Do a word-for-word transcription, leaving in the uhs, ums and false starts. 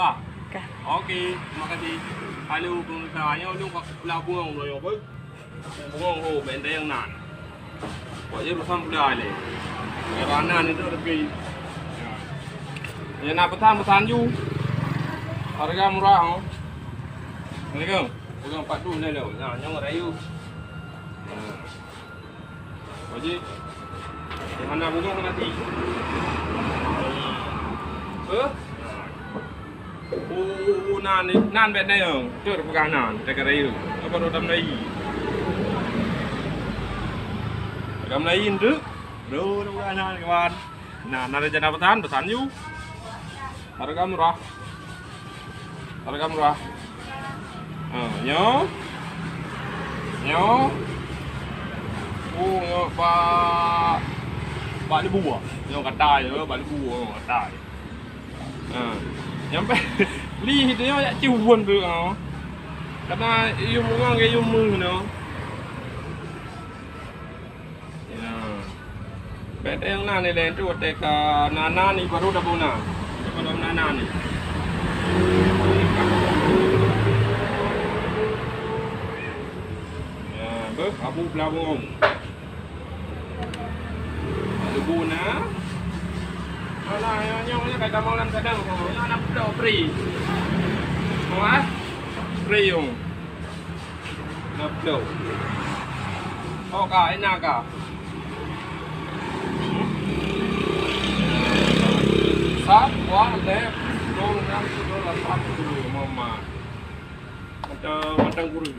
Ah. Oke, terima kasih. Halo, pemirsa. Nyoe lôn ka pula bungong nyoe, beuh. Bungong ho, benteng nan. Wak je urusan pula le. Kerana itu lebih. Ya. Ya, nak pesan, pesan ju. Harga murah, ho. Assalamualaikum. Pegang empat tu le lo. Nah, nyong rayu. Nah. Wajib. Mana bunga kena ti? Eh? Oh, nan, nan bet na yang. Tu pegang nan, kita kena rayu. Apa tu tam lagi? Tam lagi tu. Tu pegang nan kawan. Nah, na rencana pesan, pesan ju. Harga murah. Harga murah. Ha, nyoe. Nyoe. Oh, nyoe bak, bak leubue. Nyoe katai, nyoe bak leubue, nyoe katai. Ha. Nyampe li itu nyoe jak cium tu, ha. Karena yum urang ke yum mu nyoe. Ya. Bèk teueng na nilai tu watèe ka na-na ni baru dabong na. Sebelum na-na ni. Ya, beuh, abu beulabong. Abu na. Mana yang yang ni kata malam kadang. Yang nak pula free. Wah. Free yung. Napeu. Oh, ka, ina ka. Sat, dua, lhèe, lôn, nam, tujoh, lapan, sepuluh, mama. Mata, mata guru.